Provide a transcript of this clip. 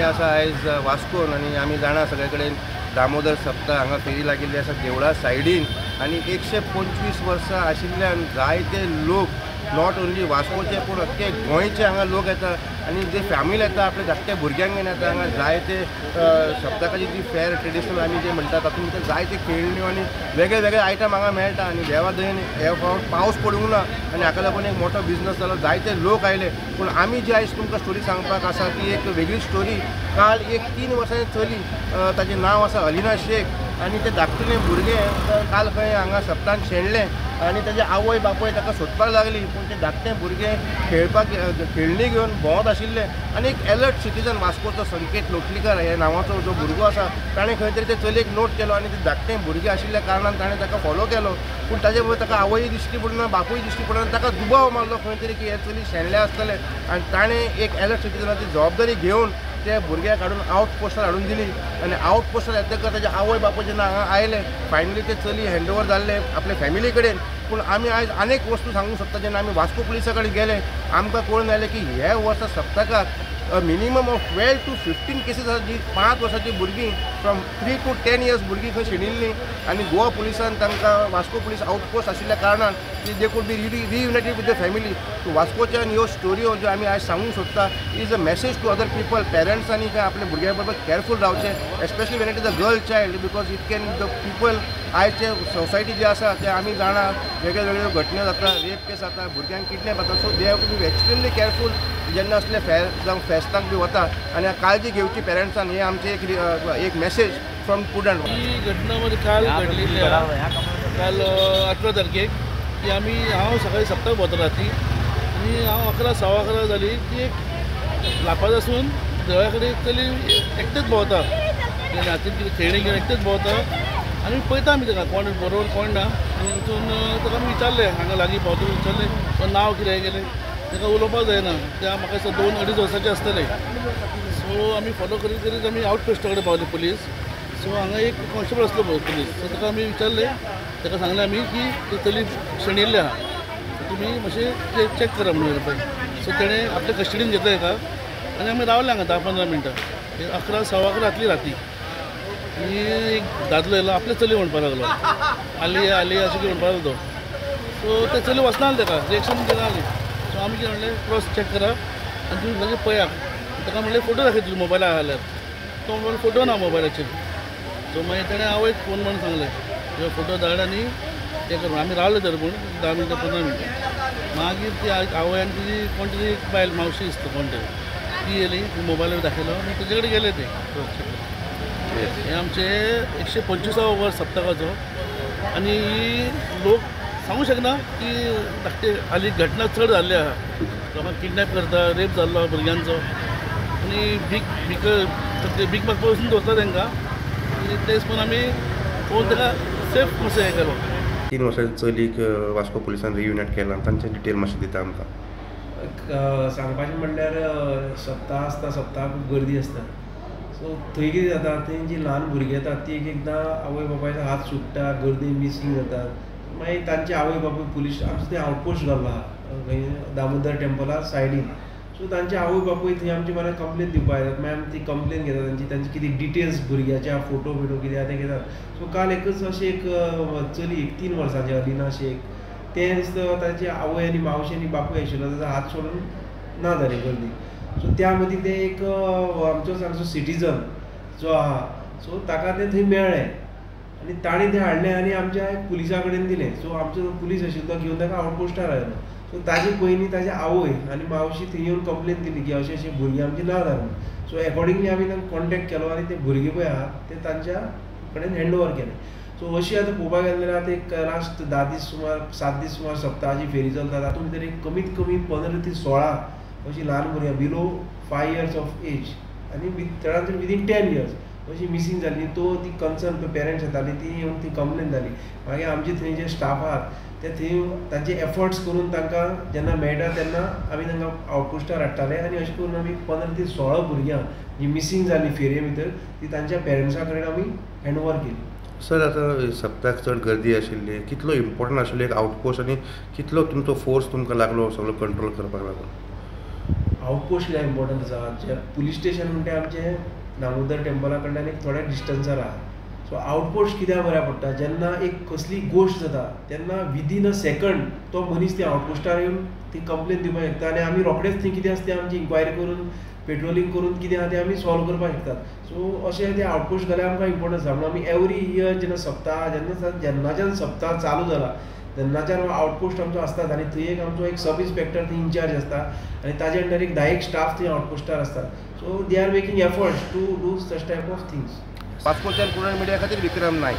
आसा आयज वास्कोन आनी आमी जाणा सगळे कडेन दामोदर सप्ता हांगा फेरी लागिल्ली आसा देवळा सायडीन आनी 125 वर्सां आशिल्ल्यान जायते लोक not only वास्कोचे पूण अख्खे गोंयचे हांगा लोक येता आनी जे फॅमिली येता आपल्या धाकट्या भुरग्यांक घेवन येता. हांगा जायते सप्तकाची जी फेर ट्रेडिशनल आमी जे म्हणटा तातूंत भितर जायते खेळण्यो आनी वेगळे वेगळे आयटम हांगा मेळटा. आनी देवा दयेन हे फावट पावस पडूंक ना आनी हाका लागून एक मोठो बिजनस जालो, जायते लोक आयले. पूण आमी जी आयज तुमकां स्टोरी सांगपाक आसा ती एक वेगळी स्टोरी. काल एक 3 वर्सांची चली, ताचें नांव आसा अलिना शेख, आनी ते धाकटुलें भुरगें काल खंय हांगा सप्तान शेणलें आनी ताजे आवय बापूय ताका सोदपाक लागली. पूण ते धाकटें भुरगें खेळपाक खेळणी घेवन भोंवत आशिल्लें आनी एक एलर्ट सिटीजन वास्कोचो संकेत लोटलीकर ह्या नांवाचो जो भुरगो आसा ताणें खंय तरी ते चलयेक नोट केलो आनी ते धाकटें भुरगें आशिल्ल्या कारणान ताणें ताका फॉलो केलो. पूण ताजे बरोबर ताका आवय दिश्टी पडना, बापूय दिश्टी पडना, ताका दुबाव मारलो खंय तरी की हें चली शेणलें आसतलें आनी ताणें एक एलर्ट सिटीजनाची जबाबदारी घेवन त्या भुरग्याक हाडून आवट पोस्टार हाडून दिली आनी आवट पोस्टार येतकच ताजे आवय बापूय जेन्ना हांगा आयले फायनली ते चली हँड ओवर जाल्ले आपल्या फॅमिली कडेन. पूण आमी आयज आनेक वस्तू सांगूंक शकता. जेन्ना आमी वास्को पुलिसा कडेन गेले आमकां कळून आयलें की ह्या वर्सा सप्तकाक मिनिमम ऑफ 12 to 15 cases आसा जी 5 वर्सांची भुरगीं फ्रॉम 3 to 10 years भुरगीं खंय शेणिल्लीं आनी गोवा पुलिसान तांकां वास्को पुलीस आवटपोस्ट आशिल्ल्या कारणान they could be reunited with the family. So वास्कोच्यान ह्यो स्टोऱ्यो ज्यो आमी आयज सांगूंक सोदता is a message to other people. पेरंट्सांनी काय आपल्या भुरग्यां बरोबर केअरफूल रावचें, especially when it is a girl child, because it can the people. आयचे सोसायटी जी आसा ते आमी जाणा वेगळे वेगळ्यो घटना जाता, रेप केस जाता, भुरग्यांक किडनॅप जाता. So they have to be extremely careful जेन्ना असले फेर जावं फेस्तांक बी वता आनी काळजी घेवची पेरंट्सान. हे आमचे एक मॅसेज फ्रॉम प्रुडंट. ही घटना म्हणजे काल घडलेली आहा, काल 18 तारखेक की आमी हांव सकाळी सप्तक भोंवता राती आनी हांव 11 सव्वा 11 जाली की एक लापाद आसून देवळा कडेन चली एकटेच भोंवता, हातीन कितें खेळणी घेवन एकटेच भोंवता आनी पळयता आमी ताका कोण बरोबर कोण ना. आनी वचून ताका आमी विचारलें, हांगा लागीं भोंवता विचारलें तो नांव कितें गेलें, ताका उलोवपाक जायना. त्या म्हाका दिसता 2-2.5 वर्साचें आसतलें. सो आमी फॉलो करीत करीत आमी आवट पोस्टा कडेन पावले पुलीस. सो हांगा एक कॉन्स्टेबल आसलो पुलीस, सो ताका आमी विचारलें, ताका सांगलें आमी की ती चली शेणिल्ली आहा, तुमी मातशें ते चॅक करा म्हणून पळय. सो तेणें आपल्या कस्टडीन घेतलें ताका आनी आमी रावले हांगा 10-15 मिनटां. 11 सव्वा 11 जातली राती आनी एक दादलो येयलो आपले चली म्हणपाक लागलो, आली आली अशें कितें म्हणपाक लागलो. सो ते चली वचना जालें ताका, रिएक्शन दिना जाली. सो आमी कितें म्हणलें क्रॉस चॅक करा आनी तुमी मागीर पळयात. ताका म्हणलें फोटो दाखय तुज्या मोबायला आहा जाल्यार, तो म्हणलो फोटो ना मोबायलाचेर. सो मागीर ताणें आवयक फोन म्हणून सांगलें तुजो फोटो धाड आनी तें कर. आमी रावले तर पूण 10 मिनटां 15 मिनटां. मागीर ती आवय आनी तुजी कोण तरी एक बायल मावशी दिसता कोण तरी ती येयली, मोबायलार दाखयलो आनी तेजे कडेन गेले ते क्रॉस चॅक. हें आमचें 125 वर्स सप्तकाचो आनी लोक सांगू शकना की धाकटे हालीं घटना चड जाल्ली आहा, लोकांक किडनॅप करता, रेप जाल्लो भुरग्यांचो आनी भीक भीक भीक मागपाक वचून दवरता तांकां आनी तेच पण आमी पळोवन ताका सेफ मातशें हें केलो. 3 वर्सांची चलीक वास्को पुलिसान रियुनायट केलां, तांचे डिटेल मातशें दिता आमकां. सांगपाचें म्हणल्यार सप्ताह आसता, सप्ताह खूब गर्दी आसता. सो थंय कितें जाता, थंय जी ल्हान भुरगीं येतात ती एक एकदां आवय बापायचो हात सुट्टा, गर्दी मिसींग जातात. मागीर तांचे आवय बापूय पुलीस आमचो थंय आवटपोस्ट घाल्लो आहा खंय दामोदर टेम्पला सायडीन. सो तांचे आवय बापूय थंय आमचे म्हऱ्यान कंप्लेन दिवपाक येतात. मागीर आमी ती कंप्लेन घेतात तांची, तांची कितें डिटेल्स भुरग्याच्या फोटो बिटो कितें आहा तें घेतात. सो काल एकच अशें एक चली एक 3 वर्सांचें अलिना शेख, तें दिसता ताची आवय आनी मावशी आनी बापूय आशिल्लो ताचो हात सोडून ना जालें गर्दी. सो त्या मदीं तें एक आमचो सामको सिटीजन जो आहा सो ताका तें थंय मेळ्ळें आनी ताणें तें हाडलें आनी आमच्या पुलिसा कडेन दिलें. सो आमचो पुलीस आशिल्लो तो घेवन ताका आवटपोस्टार आयलो. सो ताजे पयलीं ताजे आवय आनी मावशी थंय येवन कंप्लेन दिली की अशें अशें भुरगीं आमचीं ना जालीं. सो एकॉर्डिंगली आमी तांकां कॉन्टेक्ट केलो आनी ते भुरगीं पळय आहा ते तांच्या कडेन हँड ओवर केलें. सो अशी आतां पळोवपाक गेलें जाल्यार आतां एक लास्ट 10 दीस सुमार 7 दीस सुमार सप्ताहाची फेरी चलता, तातूंत भितर एक कमीत कमी 15 ते 16 अशीं ल्हान भुरग्यां बिलो 5 years of age आनी चडांत चड विदीन 10 इयर्स अशी मिसींग जाली. तो ती कन्सर्न पेरंट्स येताली ती येवन ती कंप्लेन जाली. मागीर आमचे थंय जे स्टाफ आहात ते थंय तांचे एफर्ट्स करून तांकां जेन्ना मेळटा तेन्ना आमी तांकां आवटपोस्टार हाडटाले आनी अशें करून आमी 15 ते 16 भुरग्यां जी मिसींग जाली फेरये भितर ती तांच्या पेरंट्सां कडेन आमी हँड ओवर केली. सर आतां सप्ताक चड गर्दी आशिल्ली, कितलो इम्पोर्टंट आशिल्लो एक आवटपोस्ट आनी कितलो तुमचो फोर्स तुमकां लागलो सगळो कंट्रोल करपाक लागून? आउटपोस्ट कित्याक इम्पॉर्टंट आसा, जे पुलीस स्टेशन म्हणटा आमचें दामोदर टेम्पला कडल्यान एक थोड्या डिस्टन्सार आहा. सो आउटपोस्ट कित्याक बऱ्याक पडटा, जेन्ना एक कसली गोश्ट जाता तेन्ना विदीन अ सेकंड तो मनीस त्या आउटपोस्टार येवन ती कंप्लेन दिवपाक शकता आनी आमी रोखडेच थंय कितें आसा तें आमची इन्क्वायरी करून पेट्रोलिंग करून कितें आहा तें आमी सॉल्व करपाक शकतात. सो अशें ते आउटपोस्ट घाल्यार आमकां इम्पॉर्टंट आसा. म्हणून आमी एवरी इयर जेन्ना सप्ताह जेन्ना जेन्नाच्यान सप्ताह चालू जाला तेन्नाच्यान आउटपोस्ट आमचो आसतात आनी थंय एक आमचो एक सब इन्स्पेक्टर थंय इन्चार्ज आसता आनी ताजे अंडर एक 10 स्टाफ थंय आउटपोस्टार आसतात. So they are making efforts to do such type of things. वास्कोच्यान कुणन मिडिया खातीर विक्रम नायक.